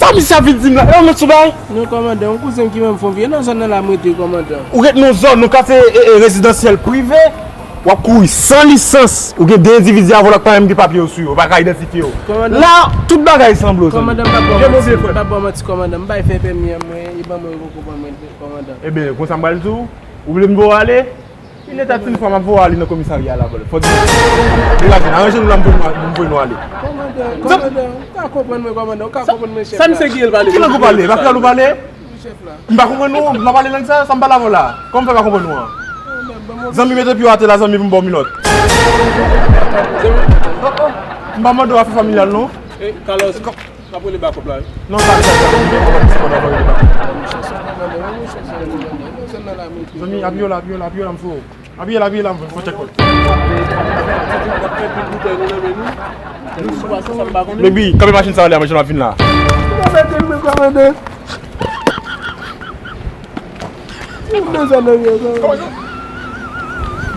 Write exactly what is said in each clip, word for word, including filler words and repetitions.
Komisè a vin di m la, e ou met sou bay? Non, kòmandan, yon kouzen m ki menm fon vye nan zòn nan la m rete, kòmandan. Ou ret nan zòn, nan katye, e, e, rezidansyèl prive, w ap kouri san lisans. Ou gen de endividi avè w la k pa menm gen papye yo sou yo, yo pa ka idantifye yo. Kòmandan. La, tout bagay sanble w, zanmi. Kòmandan, m p ap ba w manti, m p ap ba w manti, kòmandan. M bay fè pèmi an mwen, e ban mwen yo poko ban mwen, kòmandan. Ebyen, konsa m pral di w, ou vle m voye w ale? Li nèt a ti fwa m ap voye w ale nan komisarya la, bòlè. Fò di. Degaje n, aranje nou la, m voye nou, m voye nou ale. Kòmandan, kòmandan, ou ka konprann mwen, kòmandan, ou ka konprann mwen, chèf la. Sa misye gen l pale? Ki lang ou pale? Pa fè ou pale? Wi, chèf la. M pa konprann ou, m pa pale lang sa, sa m pale avè w la. Kòman m fè pa konprann ou an? Zanmi, mete pye w atè la, zanmi, pou m ba w minòt. M pa mande w afè familyal, non. E, Carlos. N ap rele bakòp la, wi. Non, sa, sa, sa, sa, sa, sa, sa, sa, sa, sa, sa, sa, sa. Zanmi, apiye w la, apiye w la, apiye w la, m fou. Apiye w la, apiye w la, m fou, tchèk mwen. Baby, kanpe machin sa w ale a, machin w ap vin la. Mwen bezwen nan yo, non.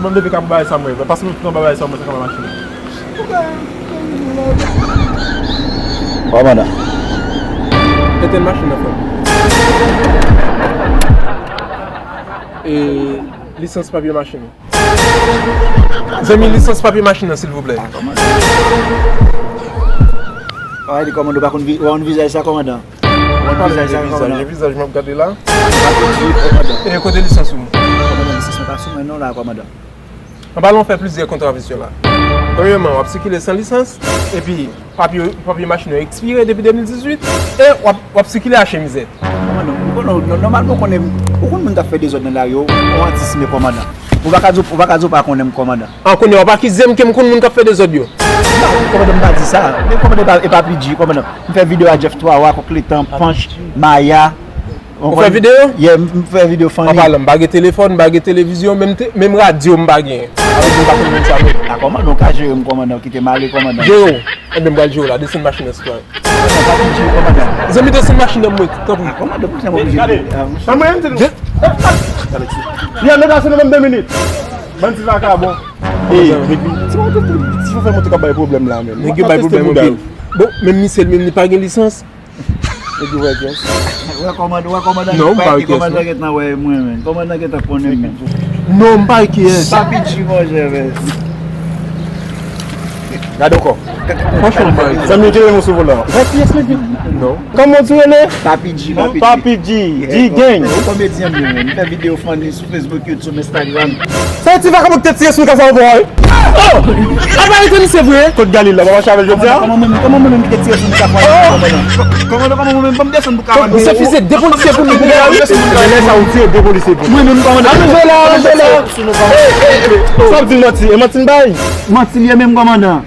Mwen depi ka pou bagay sa mwen, paske mwen tout an bagay sa mwen, se kòman machin. Kòmandan. Etèn machin nan, frè m. E lisans papye machin ou. Zanmi, lisans papye machin nan, silvouplè. Kòmandan. Kòmandan, ou pa konn vi-, ou pa konn vizaj sa, kòmandan? Ou pa konn vizaj sa, kòmandan? Vizaj, vizaj, m ap gade la. E kote lisans ou? Kòmandan, lisans mwen pa sou mwen non la, kòmandan. Anba la, w fè plizyè kontravann la. Premyèman, w ap sikile san lisans, epi papye, papye machin yo ekspire depi de mil dizuit, e w ap, w ap sikile a chemizèt. Kòmandan, ou konnen, nò-, nòmalman, ou konnen, ou konn moun k ap fè dezòd nan lari yo, ou antisime, kòmandan. Ou pa ka di, ou pa ka di ou pa konnen m, kòmandan. An, kounye a, w ap akize m ke m konn moun k ap fè dezòd yo. Non, kòmandan, m pa di sa. Men kòmandan, e pa, e pa P G, kòmandan. M fè videyo a Jeff Twawa, Kòk Letan, Panch, Maya. Ou fè videyo? Yeah, m, m fè videyo funny. An palan, m pa gen telefòn, m pa gen televizyon, menm te-, menm radyo m pa gen. Avèk m pa konn moun sa menm. A, kòmandan, ou ka jere m, kòmandan, kite m ale, kòmandan. Jere w. Enben, m pral jere w la, desann machin nan, sitwayen. Kòmandan, pa P G, kòmandan. Zanmi, desann machin nan, mwen, tanpri. A, kòmandan, pou sa m oblije. Gade. A, mwen menm, te... Alexis. Pierre, mèt ase nan menm de minit. Bandi vakabon. Ey, nèg yo, ti chofè moto k ap bay pwoblèm la, menm. Nèg yo bay pwoblèm anpil. Bon, menm misye, menm li pa gen lisans. Nèg yo wè kiyès. Wè kòmandan, wè kòmandan. Non, m pa wè kiyès, kòmandan non. Gentan wè mwen, menm. Kòmandan gentan konnen, menm. Non, m pa wè kiyès. Pa P G, monchè, menm. Gade ankò. Franchman, m pa wè kiyès. Zanmi, ou te rele m sou volan. Ou wè kiyès, nèg yo? Non. Kòman w di rele? Pa P G, pa P G. Pa P G, G-Gang. Ou komedyen, menm. M fè videyo funny sou Facebook, YouTube, Instagram. Sa e ti vakabon ki te tire sou Mika sa ankò, wi. Oh! Apa rete misye vre? Kot Galil la, pa mache avè l jodi a? Kòman mwen, kòman mwen menm ki te tire sou Mika fò? Oh! Kòmandan, kòman mwen menm, ban m desann pou ka wè. Ou se fize de polisye pou nou. Lè sa ou tire de polisye pou nou. Mwen menm, kòmandan. Ann rive la, ann rive la. Sa w di manti, e manti n bay? Manti l ye menm, kòmandan.